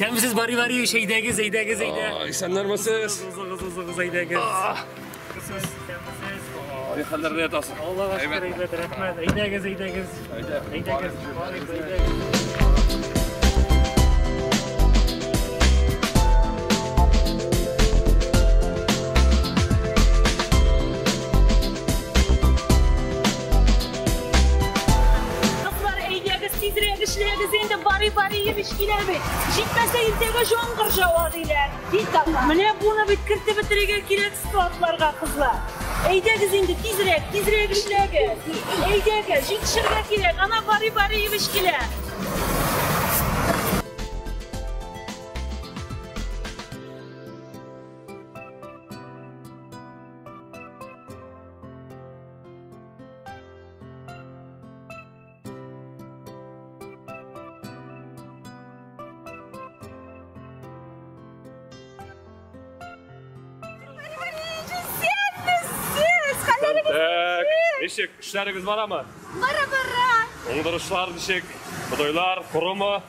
Исәнмесез, Бари Бариевич, әйдәгез, әйдәгез, әйдә. Исәннәрмесез? Узыгыз, узыгыз, әйдәгез. Исәнмесез. Ни хәлләрдә ятасың? Аллага шөкер, әйбәт, рәхмәт. Әйдәгез, әйдәгез. Әйдә. Әйдәгез, барыйк, әйдәгез. Кызлар, әйдәгез, тизрәк эшләгез инде, Бари Бариевич килә бит. Җитмәсә иртәгә җаңгыр җава диләр. Менә буны бит кертеп бетерергә кирәк складларга, кызлар. Әйдәгез инде, тизрәк, тизрәк эшләгез. Әйдәгез, җитешергә кирәк. Ана Бари Бариевич килә. Так, ничек, эшләрегез барамы? Бара бара. Уңдырышлар ничек? Бодайлар корымы?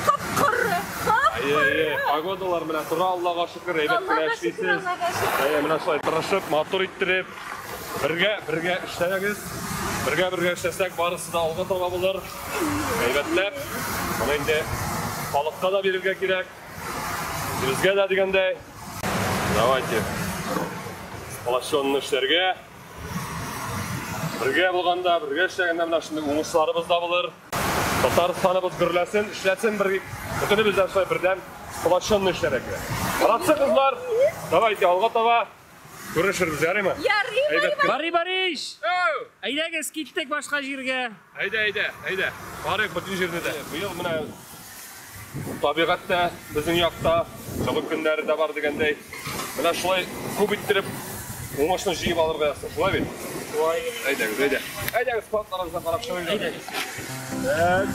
Кап-коры, Әйе, әйе, погодалар менә тора, Аллага шөкер, әйбәт кенә Аллага шөкер, эшлисез. Аллага шөкер. Әйе, менә шулай тырышып, матур иттереп, бергә, бергә эшләгез. Бергә, бергә эшләсәк, барысы да алга таба булыр. Әйбәтләп. Моны инде халыкка да бирергә кирәк. Үзебезгә дә дигәндәй. Давайте. Сплоченный эшләргә. Бергә булганда, бергә эшләгәндә менә шундый уңышларыбыз да булыр. Татарстаныбыз гөрләсен, эшләсен бер бөтенебез дә шулай бердәм сплоченный эшләргә кирәк. Молодцы, кызлар! Давайте алга таба күрешербез, ярыймы? Ярый, Әйбәт. Бари Бариевич, Әү! әйдәгез, киттек башка җиргә. Әйдә, әйдә, әйдә. Барыйк бөтен җирдә дә. Быел менә табигать тә безнең якта, җылы көннәре дә бар дигәндәй. Менә шулай күп иттереп уңышны җыеп алырга язсын. Шулай бит? Шулай. Әйдәгез, әйдә. Әйдәгез, складларыгызга карап чыгыйк. Әйдәгез. Так.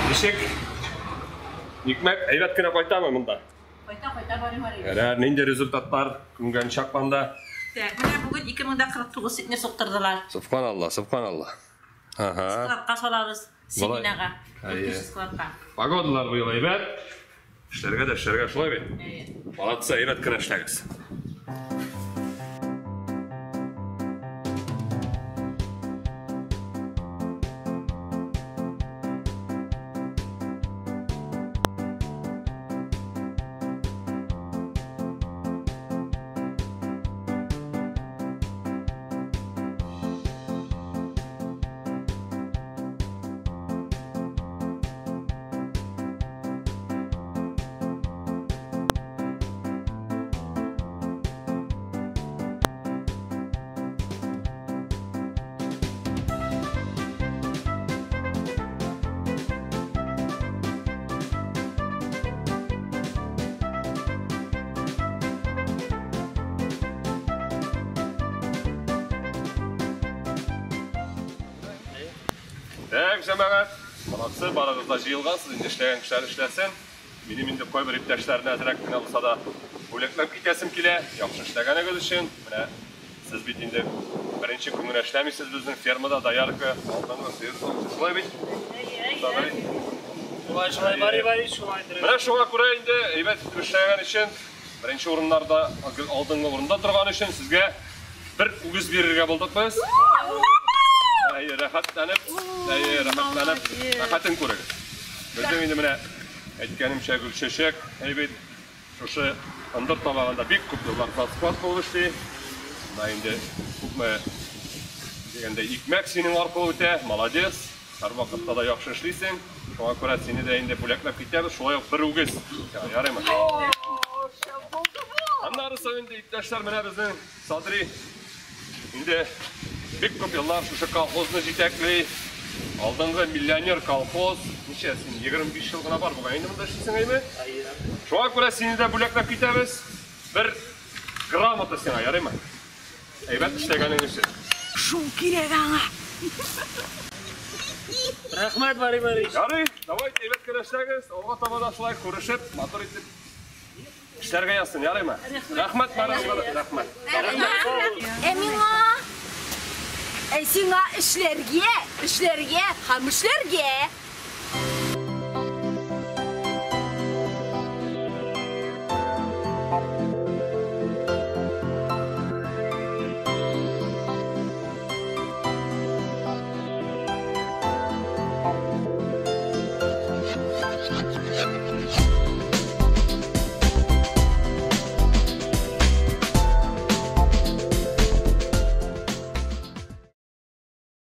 Ничек? Икмәк әйбәт кенә кайтамы монда? Кайта, кайта, Бари Бариевич. Ярар, нинди результатлар күнгән чакманда? Так, менә бүген 2049 центнер суктырдылар. Субханалла, субханалла. Ага. Складка салабыз, семенага. Әйе. 400 складка. Погодалар быел әйбәт. Эшләргә дә эшләргә шулай бит. Әйе. Молодцы, әйбәт кенә эшләгез. Так, җәмәгать, молодцы, барыгыз да җыелгансыз, инде эшләгән кешеләр эшләсен. Минем инде кайбер иптәшләрне әзрәк кенә булса да бүләкләп китәсем килә, яхшы эшләгәнегез өчен. Менә сез бит инде беренче көн генә эшләмисез безнең фермада, доярка, алдынгы сыер савучы, шулай бит? Шулай. Шулай, шулай, Бари Барич, шулай. Менә шуңа күрә инде әйбәт итеп эшләгән өчен, беренче урыннарда, алдынгы урында торган өчен сезгә бер үгез бирергә булдык без. Әйе, рәхәтләнеп, әйе, рәхәтләнеп, рәхәтен күрегез. Безнең инде менә әйткәнемчә Гөлчәчәк, әйбәт, шушы ындыр табагында бик күп еллар завсклад булып эшли. Менә инде күпме дигәндә икмәк синең аркылы үтә, молодец. Һәрвакытта да яхшы эшлисең. Шуңа күрә сине дә инде бүләкләп китәбез, шулай ук бер үгез. Ярыймы? Аннары соң инде иптәшләр, менә безнең Садри инде бик күп еллар шушы колхозны җитәкли. Алдынгы миллионер колхоз. Ничә син 25 ел гына бар бугай инде монда эшлисең, әйме? Шуңа күрә сине дә бүләкләп китәбез. Бер грамота сиңа, ярыймы? Әйбәт эшләгәнең өчен. Шул кирәк аңа. Рәхмәт, Бари Барич. Ярый, давайте әйбәт кенә эшләгез. Алга таба да шулай күрешеп, матур итеп эшләргә язсын, ярыймы? Рәхмәт барыгызга да, рәхмәт. Ә миңа? Ә сиңа эшләргә, эшләргә һәм эшләргә.